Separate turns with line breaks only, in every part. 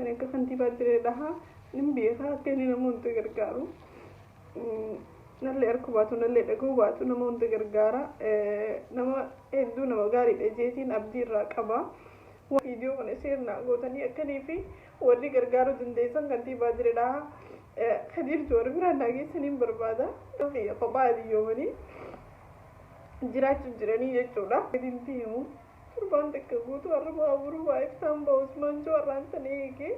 beektanii akka kantiibaa Dirree Dhahaa nin beeka akka inni nama hunda gargaaru. Nallee harka baatu nallee dhaga'uu baatu nama hunda gargaara. Nama hedduu nama gaariidha jeetiin abdii irraa qaba. Viidiyoo kana seernaa gootanii akkanii fi warri gargaaruu dandeessan kantiibaa Dirree Dhahaa Kadiir Jowaar biraan naa geessaniin barbaada. Kophaa adiyyoomanii jiraachuuf jiranii jechuudha. Gadi himu. Torbaan takka guutuu har'a baaburu waa ibsaan ba'a Usmaan Jowaar tana eegee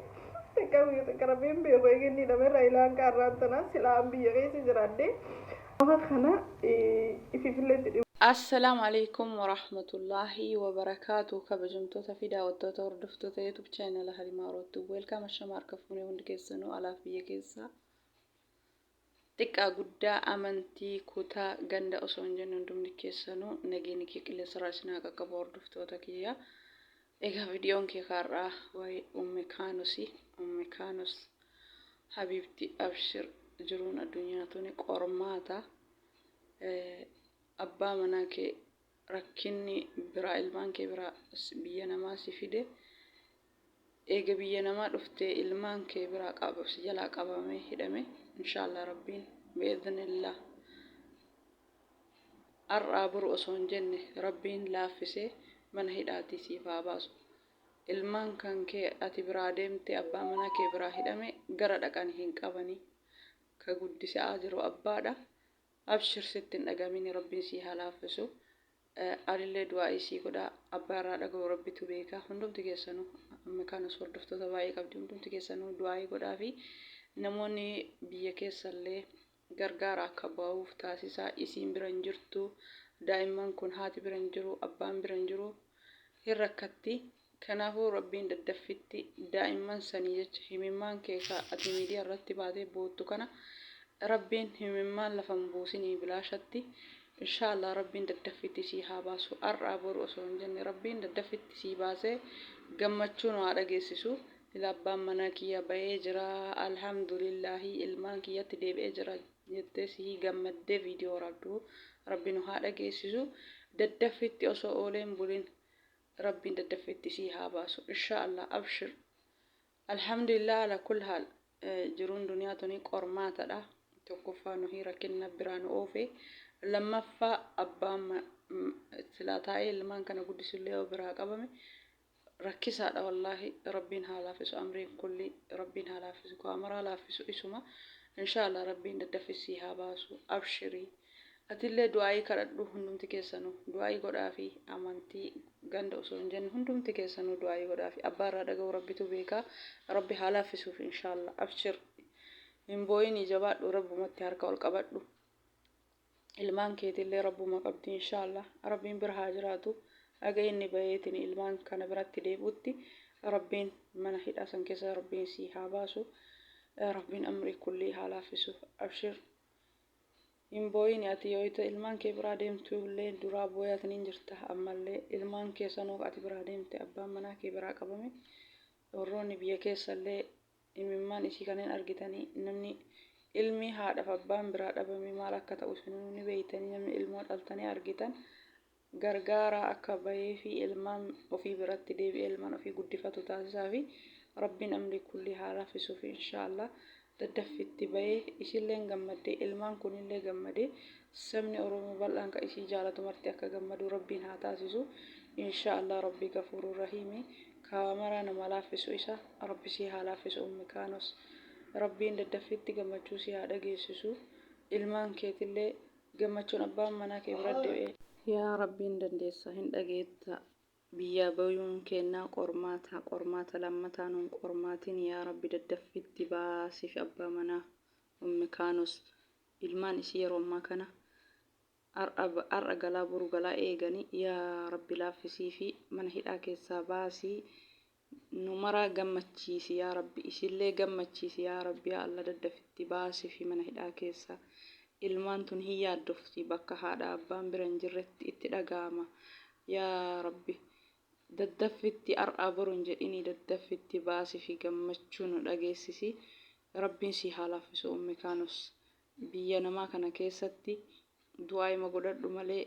takka guyyaa takka rabbiin beeku eegee inni hidhame Raayilaan kaarraan tana silaa biyya keessa jiraadde. Nama kana ififillee
Assalaamu alaikum warahmatullaahi wabarakaatu. Kabajamtoota fi daawwattoota, hordoftoota YouTube channel Halimaa Orootti, welcome. Ashama, harka fuunee hundi keessanuu, alaaf biyya keessaa, xiqqaa guddaa, amantii, kutaa, ganda osoo hin jenne, hundumni keessanuu nageenyi kee qilleensarraa isin haa qaqqabu, hordoftoota kiyya. Egaa viidiyoon kee kaarraa waa'ee Umme Kaanusi. Umme Kaanus habiibti, abshir, jiruun addunyaa tuni qormaata. Abbaa manaa kee rakkinni biraa ilmaan kee biraa biyya namaa si fide. Eega biyya namaa dhuftee ilmaan kee biraa qaba si jalaa qabamee hidhame. Inshaallah, Rabbiin bi'iznillah har'aa boru osoo hin jenne Rabbiin laaffisee mana hidhaatii siif haa baasu. Ilmaan kan kee ati biraa deemte, abbaa manaa kee biraa hidhame, gara dhaqan hin qabanii, ka guddisaa jiru abbaadha. Abshir, sitti hin dhagamin, Rabbiin sii haa laaffisu. Anillee du'aa'ii sii godha. Abbaa irraa dhaga'u Rabbitu beeka. Hundumti keessanuu, amma kanas hordoftoota baay'ee qabdi, hundumti keessanuu du'aa'ii godhaa fi namoonni biyya keessallee gargaara, akka ba'uuf taasisaa. Isiin bira hin jirtu, daa'imman kun haati bira hin jiru, abbaan bira hin jiru, hin rakkatti. Kanaafuu Rabbiin daddaffitti daa'imman sanii jecha himimmaan kee ka ati miidiyaa irratti baatee boottu kana Rabbiin himimmaan lafa hin buusinii bilaashatti. Inshaallah, Rabbiin daddaffitti sii haa baasu. Har'aa boru osoo hin jenne Rabbiin daddaffitti sii baasee gammachuu nu haa dhageessisu. Ila abbaan manaa kiyya bahee jira, alhamdulillaahi, ilmaan kiyyatti deebi'ee jira jettee sii gammaddee viidiyoo waraabdu Rabbi nu haa dhageessisu. Daddaffitti osoo ooleen bulin Rabbiin daddaffitti sii haa baasu, inshaallah. Abshir, alhamdulillah ala kull haal. Jiruun duniyaa tuni qormaatadha. Tokkoffaa nuhi rakkinna biraa nu oofe, lammaffaa abbaan silaa taa'ee ilmaan kana guddisullee yoo biraa qabame rakkisaadha. Wallaahi, Rabbiin haa laaffisu amriin kulli, Rabbiin haa laaffisu, kaamaraa laaffisu isuma. Inshaallah, Rabbiin daddaffisii haa baasu. Abshirii, atillee du'aa'ii kadhadhu. Hundumti keessanuu du'aa'ii godhaa fi amantii, ganda osoo hin jenne, hundumti keessanuu du'aa'ii godhaa fi abbaa irraa dhaga'u Rabbitu beekaa. Rabbi haa laaffisuuf, inshaallah. Abshir, hin boo'inii, jabaadhu, Rabbumatti harka ol qabadhu. Ilmaan keetillee Rabbuma qabdi. Inshaallah, Rabbiin bira haa jiraatu. Haga inni baheetiin ilmaan kana biratti deebi'utti Rabbiin mana hidhaa san keessa Rabbiin sii haa baasu. Rabbiin amrii kullii haa laaffisu. Abshir, hin boo'ini. Ati yoo ilmaan kee biraa deemtu illee duraa booyaatiin hin jirta. Ammallee ilmaan kee sanuu ati biraa deemte, abbaan manaa kee biraa qabame, warroonni biyya keessallee imimmaan isii kanneen argitanii, namni ilmi haadhaaf abbaan biraa dhabame maal akka ta'u isinuu ni beeytanii. Namni ilmoo dhaltanii argitan, gargaaraa, akka bahee fi ilmaan ofii biratti deebi'ee ilmaan ofii guddifatu taasisaa fi Rabbiin amri kulli haa laaffisuuf. Inshaallah, daddaffitti bahee isilleen gammaddee, ilmaan kunillee gammadee, sabni Oromoo bal'aan ka isii jaalatu marti akka gammadu Rabbiin haa taasisu, inshaallah. Rabbi gafuuruu rahiimi, kaamaraa nama laaffisu isa. Rabbi sii haa laaffisu. Ummi Kaanos, Rabbiin daddaffitti gammachuu sii haa dhageessisu. Ilmaan keetillee gammachuun abbaan manaa kee bira deebi'e. Yaa Rabbiin dandeessa, hin dhageetta. Biyyaa bayuun kennaa qormaata, qormaata lammataa nuun qormaatiin. Yaa Rabbi, daddaffitti baasiif abbaa manaa Ummi Kaanos. Ilmaan isii yeroo ammaa kana har'a galaa boru galaa eegani. Yaa Rabbi, laaffisii fi mana hidhaa keessaa baasii nu maraa gammachiisi. Yaa Rabbi, isillee gammachiisi. Yaa Rabbi, yaa Allah, daddafitti baasii fi mana hidhaa keessaa. Ilmaan tun hin yaaddofti, bakka haadha abbaan bira hin jirretti itti dhaga'ama. Yaa Rabbi, daddaffitti, har'aa boru hin jedhini, daddaffitti baasii fi gammachuu nu dhageessisi. Rabbiin sii haa laaffisu. Ummi Kaanus, biyya namaa kana keessatti du'aa'ima godhadhu malee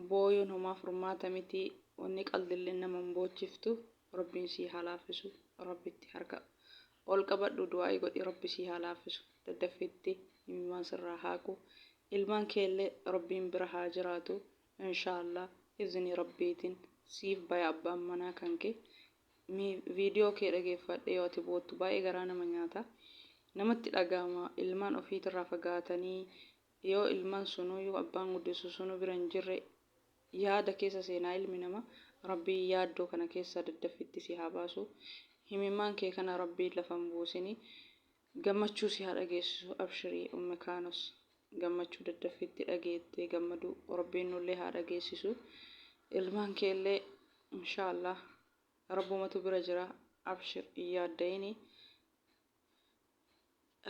booyuun homaa furmaata miti. Wanni qaldillee nama hin boochiftu. Rabbiin sii haa laaffisu. Rabbitti harka ol qabadhu, du'aa'ii godhi, Rabbi sii haa laaffisu. Daddaffitti imimmaan sirraa haaqu. Ilmaan keellee Rabbiin bira haa jiraatu. Inshaallah izni Rabbiitiin siif baya abbaan manaa kan kee. Viidiyoo kee dhageeffadhe, yoo ati boottu baay'ee garaa nama nyaata. Namatti dhaga'ama ilmaan ofiitirraa fagaatanii, yoo ilmaan sunuu yoo abbaan guddisu sunuu bira hin jirre yaada keessa seenaa ilmi namaa. Rabbiin yaaddoo kana keessaa daddaffitti si haa baasu. Himimmaan kee kana Rabbiin lafa hin buusini. Gammachuu si haa dhageessisu. Abshirii Umme Kaanos, gammachuu daddaffitti dhageettee gammaduu Rabbiin nullee haa dhageessisu. Ilmaan keellee inshaallah Rabbumatu bira jira. Abshir, hin yaadda'ini.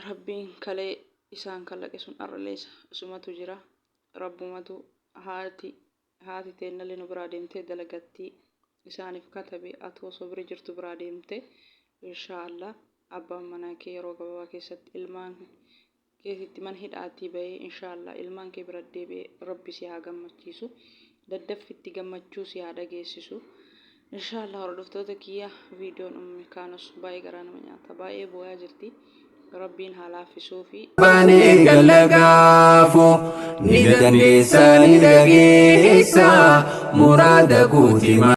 Rabbiin kalee isaan kalaqe sun arrallee isumatu jira. Rabbumatu haati teennallee nu biraa deemtee dalagattii isaaniif katabe, ati osoo bira jirtu biraa deemte. Inshaallah abbaan manaa kee yeroo gabaabaa keessatti ilmaan keetitti mana hidhaatii bahee, inshaallah ilmaan kee bira deebi'ee Rabbi si haa gammachiisu. Daddaffitti gammachuu si haa dhageessisu. Inshaallah hordoftoota kiyya, viidiyoon Ummi Kaanos baay'ee garaa nama nyaata. Baay'ee booyaa jirti. Rabbiin haa laaffisuu fi
Baanee gallagaafu ni dandeessa, ni dhageessa muraada kooti.